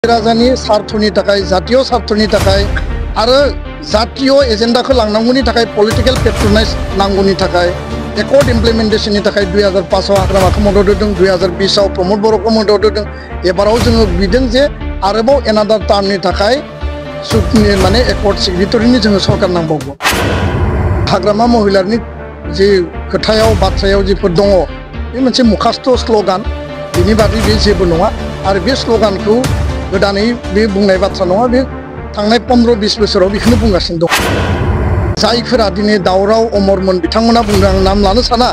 राजानि स्वार्थनि थाखाय जातीय स्वार्थनि थाखाय आरो जातीय एजेन्डाखौ लांनांगौनि थाखाय पलिटिकल पेट्रनाइज नांगौनि थाखाय एकर्ड इमप्लिमेन्टेशननि थाखाय 2005 आव हाग्रामाखौ मदद होदों 2020 आव प्रमोद बर'खौ मदद होदों एबाराव जोङो बिदों जे आरोबाव एनादार टार्मनि थाखाय सुखनि माने एकर्ड सिगनेटरिनि जोङो सरकार नांबावगौ हाग्रामा महिलारनि जे खोथायाव बाथ्रायाव जेफोर दङ बे मोनसे मुखास्थ स्लोगान बिनि बादै बे जेबो नङा आरो बे स्लोगानखौ गोदानै बे बुंनाय बाथ्रा नङा बे थांनाय 15-20 बोसोराव बेखौनो बुंगासिनो दं जायफोरा दिनै दावराव अमरमोन बिथांमोना बुंदों आं नाम लानो साना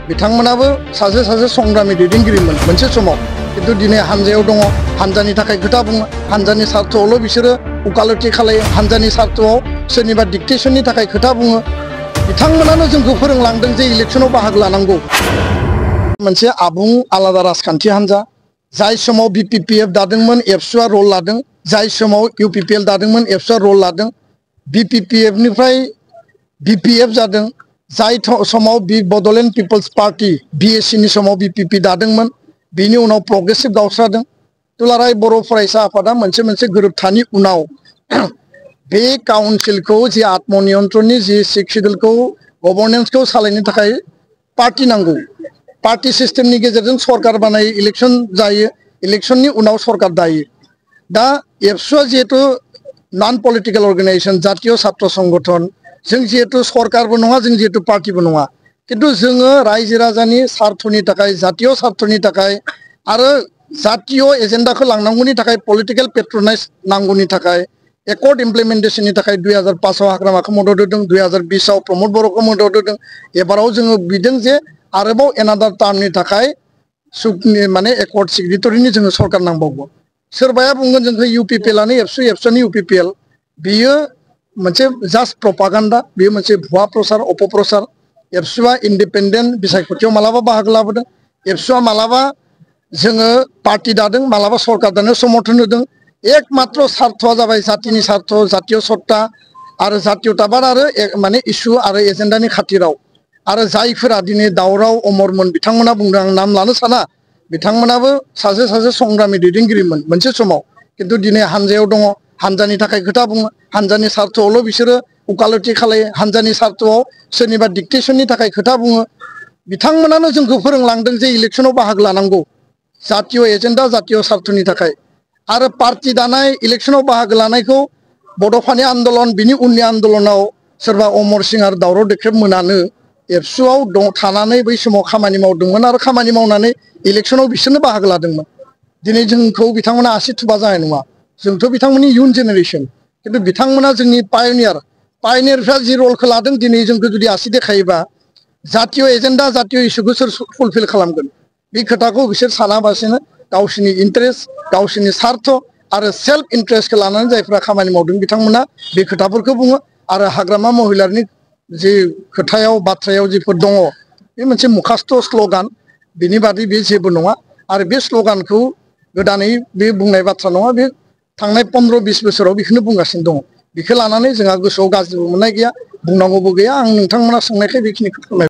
बिथांमोनाबो सासे संग्रामि दैदेनगिरिमोन मोनसे समाव किन्तु दिनै हानजायाव दङ हानजानि थाखाय खोथा बुङो हानजानि स्वार्थआवल' बिसोरो उकालति खालायो हानजानि स्वार्थआव सोरनिबा डिक्टेसननि थाखाय खोथा बुङो बिथांमोनानो जोंखौ फोरोंलांदों जे इलेक्सनाव बाहागो लानांगौ मोनसे आबुं आलादा राजखान्थि हानजा जाय समाव बीपीपीएफ दादोंमोन एबसुआ रल लादों जाय समाव यूपीपीएल दादोंमोन एबसुआ रल लादों बीपीपीएफ निफ्राय बीपीएफ जादों जाय समाव बड'लेण्ड पिपल्स पार्टी बीएससी नि समाव बीपीपी दादोंमोन बिनि उनाव प्रग्रेसिव गावस्रादों दुलाराय बर' फरायसा आफादा मोनसे गोरोबथानि उनाव बे काउन्सिलखौ जे आत्मनियन्त्रणनि जे 6 शिड्यूलखौ गभर्नेन्सखौ सालायनो थाखाय पार्टी नांगौ पार्टी सिस्टेमनि गेजेरजों सरकार बानायो इलेक्शन जायो इलेक्शननि उनाव सरकार दायो दा एबसुआ जिहेतु नन पलिटिकल अर्गेनाइजेशन जातीय छात्र संगठन जों जिहेतु सरकारबो नङा जों जिहेतु पार्टीबो नङा किन्तु जोङो रायजो राजानि स्वार्थनि थाखाय जातीय स्वार्थनि थाखाय आरो जातीय एजेन्डाखौ लांनांगौनि थाखाय पलिटिकल पेट्रनाइज नांगौनि थाखाय एकर्ड इमप्लिमेन्टेशननि थाखाय 2005 आव हाग्रामाखौ मदद होदों 2020 आव प्रमोद बर'खौ मदद होदों एबाराव जोङो बिदों जे आरोबाव एनादार टार्मनि थाखाय सुखनि माने एकर्ड सिगनेटरिनि जोङो सरकार नांबावगौ सोरबाया बुंगोन जोंखौ यूपीपीएलानो एबसु एबसुनि यूपीपीएल बियो मोनसे जास्ट प्रपागान्डा बियो मोनसे भुवा प्रचार अपप्रचार एबसुआ इन्डिपेन्डेन्ट बिसायख'थियाव मालाबा बाहागो लाबोदों एबसुआ मालाबा जोङो पार्टी दादों मालाबा सरकार दानो समर्थन होदों एकमात्र स्वार्थआ जाबाय जातिनि स्वार्थ जातीय सत्ता आरो जातीयताबाद आरो माने इस्यु आरो एजेन्डानि खाथिराव आरो जायफोरा दिनै दावराव अमरमोन बिथांमोना बुंदों आं नाम लानो साना बिथांमोनाबो सासे संग्रामि दैदेनगिरिमोन मोनसे समाव किन्तु दिनै हानजायाव दङ हानजानि थाखाय खोथा बुङो हानजानि स्वार्थआवल' बिसोरो उकालति खालायो हानजानि स्वार्थआव सोरनिबा डिक्टेसननि थाखाय खोथा बुङो बिथांमोनानो जोंखौ फोरोंलांदों जे इलेक्सनाव बाहागो लानांगौ जातीय एजेन्डा जातीय स्वार्थनि थाखाय आरो पार्टी दानाय इलेक्सनाव बाहागो लानायखौ बड'फानि आन्दलन बिनि उननि आन्दलनाव सोरबा अमर सिंह आरो दावराव देख्रेब मोनानो एबसुआव थानानै बै समाव खामानि मावदोंमोन आरो खामानि मावनानै इलेक्सनाव बिसोरनो बाहागो लादोंमोन दिनै जोंखौ बिथांमोना आसि थुबा जानाय नङा जोंथ' बिथांमोननि इयुन जेनेरेशन किन्तु बिथांमोना जोंनि पायनियारफ्रा जि रलखौ लादों दिनै जोंखौ जुदि आसि देखायोबा जातीय एजेन्डा जातीय इस्युखौ सोर फुलफिल खालामगोन बे खोथाखौ बिसोर सानाबासिनो गावसोरनि इन्टारेस्ट गावसोरनि स्वार्थ आरो सेल्फ इन्टारेस्टखौ लानानै जायफ्रा खामानि मावदों बिथांमोना बे खोथाफोरखौ बुङो आरो हाग्रामा महिलारनि जे खोथायाव बाथ्रायाव जेफोर दङ बे मोनसे मुखास्थ स्लोगान बिनि बादै बे जेबो नङा आरो बे स्लोगानखौ गोदानै बे बुंनाय बाथ्रा नङा बे थांनाय 15-20 बोसोराव बेखौनो बुंगासिनो दङ बेखौ लानानै जोंहा गोसोआव गाज्रिबो मोननाय गैया बुंनांगौबो गैया आं नोंथांमोना सोंनायखाय बेखिनिखौ फोरमायबाय।